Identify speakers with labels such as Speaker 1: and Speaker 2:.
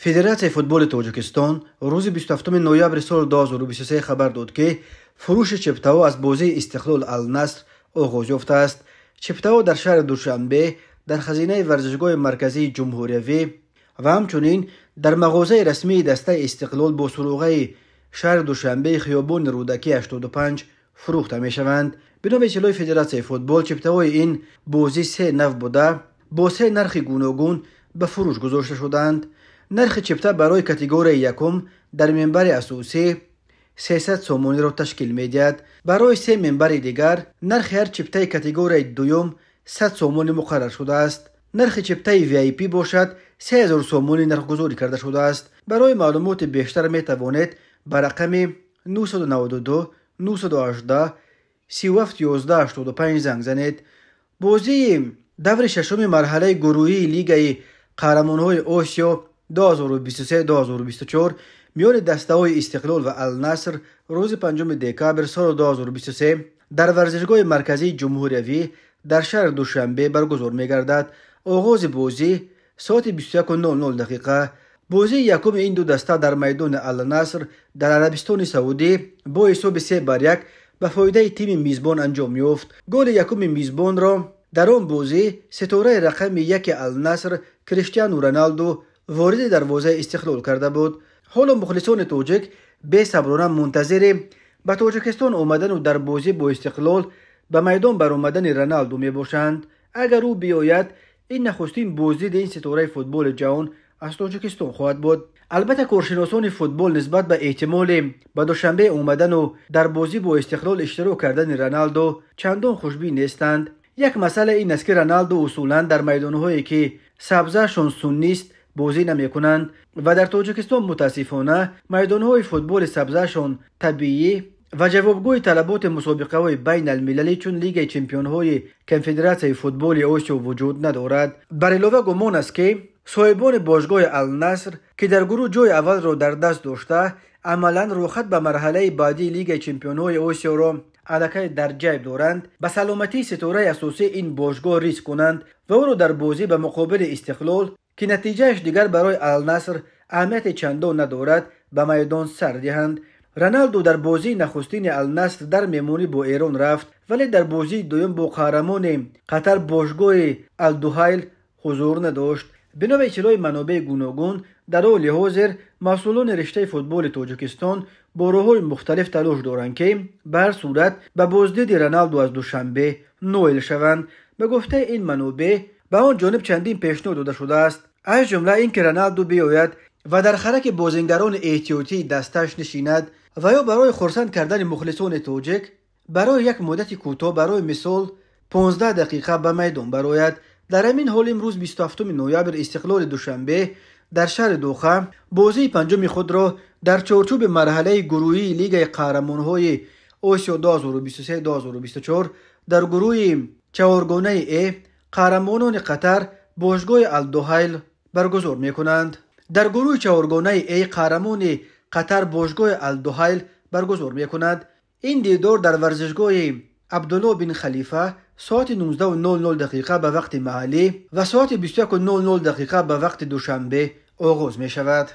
Speaker 1: Федератсияи футболи Тоҷикистон рӯзи 27 ноябри соли 2023 хабар дод, ки фурӯши чиптаҳо аз бозии Истиқлол Алнаср оғоз ёфтааст. Чиптаҳо дар шаҳри Душанбе, дар хазинаи варзишгоҳи марказии ҷумҳуриявӣ ва ҳамчунин дар мағозаи расмии дастаи Истиқлол бо суроғаи шаҳри Душанбе, хиёбони Рӯдакӣ 85 фурӯхта мешаванд. Бино ба иттилои Федератсияи футбол, чиптаҳои ин бозӣ се нав буда, бо се нархи гуногун ба фурӯш гузошта шудаанд. Нархи чипта барои категорияи якум дар минбари асосӣ 300 сомониро ташкил медиҳад. Барои се минбари дигар нархи ҳар чиптаи категорияи дуюм 100 сомонӣ муқаррар шудааст. Нархи чиптаи VIP бошад 3000 сомонӣ нархгузорӣ карда шудааст. Барои маълумоти бештар метавонед ба рақами 992 918 37 11 85 занг занед. Бозии даври шашуми марҳалаи гурӯҳии Лигаи қаҳрамонҳои Осиё 2023-2024 миёни дастаҳои Истиқлол ва Алнаср рӯзи 5 декабр соли 2023 дар варзишгоҳи марказии ҷумҳуриявӣ дар шаҳри Душанбе баргузор мегардад. Оғози бозӣ соати 21:00 дақиқа. Бозии якуми ин ду даста дар майдони Алнаср дар Арабистони Саудӣ бо ҳисоби 3-1 ба фоидаи тими мизбон анҷом ёфт. Голи якуми мизбонро дар он бозӣ ситораи рақами яки Алнаср Криштиану Роналду вориди дарвозаи Истиқлол карда буд. Ҳоло мухлисони тоҷик бесаброна мунтазири ба Тоҷикистон омадану дар бозӣ бо Истиқлол ба майдон баромадани Роналду мебошанд. Агар ӯ биёяд, ин нахустин боздиди ин ситораи футболи ҷаҳон аз Тоҷикистон хоҳад буд. Албатта, коршиносони футбол нисбат ба эҳтимоли ба Душанбе омадану дар бозӣ бо Истиқлол иштирок кардани Роналду чандон хушбин нестанд. Як масъала ин аст, ки Роналду усулан дар майдонҳое, ки сабзаашон суннист, бозӣ намекунанд ва дар Тоҷикистон мутаассифона майдонҳои футболи сабзаашон табиӣ ва ҷавобгӯи талаботи мусобиқаҳои байналмилалӣ чун Лигаи чемпионҳои Конфедератсияи футболи Осиё вуҷуд надорад. Бар илова, гумон аст, ки соҳибони бошгоҳи Алнаср, ки дар гурӯҳ ҷои аввалро дар даст дошта, амалан рӯхат ба марҳалаи баъдии Лигаи чемпионҳои Осиёро аллакай дар ҷайб доранд, ба саломатии ситораи асосии ин бошгоҳ риск кунанд ва ӯро дар бозӣ ба муқобили Истиқлол, ки натиҷааш дигар барои Алнаср аҳамияти чандон надорад, ба майдон сар диҳанд. Роналду дар бозии нахустини Алнаср дар меҳмонӣ бо Эрон рафт, вале дар бозии дуюм бо қаҳрамони Қатар бошгоҳи Алдуҳайл ҳузур надошт. Бино ба иттилои манобеи гуногун, дар ҳоли ҳозир масъулони риштаи футболи Тоҷикистон бо роҳҳои мухталиф талош доранд, ки ба ҳар сурат ба боздиди Роналду аз Душанбе ноил шаванд. Ба гуфтаи ин манобеъ, ба он ҷониб чандин пешниҳод дода шудааст, аз ҷумла ин ки Роналду биёяд ва дар хараки бозингарони эҳтиётии дастааш нишинад ва ё барои хурсанд кардани мухлисони тоҷик барои як муддати кӯтоҳ, барои мисол 15 дақиқа, ба майдон барояд. Дар ҳамин ҳол, имрӯз 27 ноябр Истиқлоли Душанбе дар шаҳри Доха бозии панҷуми худро дар чорчӯби марҳалаи гурӯҳии Лигаи қаҳрамонҳои Осиё 2023-2024 дар гурӯҳи чаҳоргонаи Э қаҳрамонони Қатар бошгоҳи Алдуҳайл баргузор мекунанд. Дар гурӯҳи чаҳоргонаи Э қаҳрамони Қатар бошгоҳи Алдуҳайл баргузор мекунад. Ин дидор дар варзишгоҳи Абдулло бин Халифа соати 19:00 дақиқа ба вақти маҳаллӣ ва соати 21:00 дақиқа ба вақти Душанбе оғоз мешавад.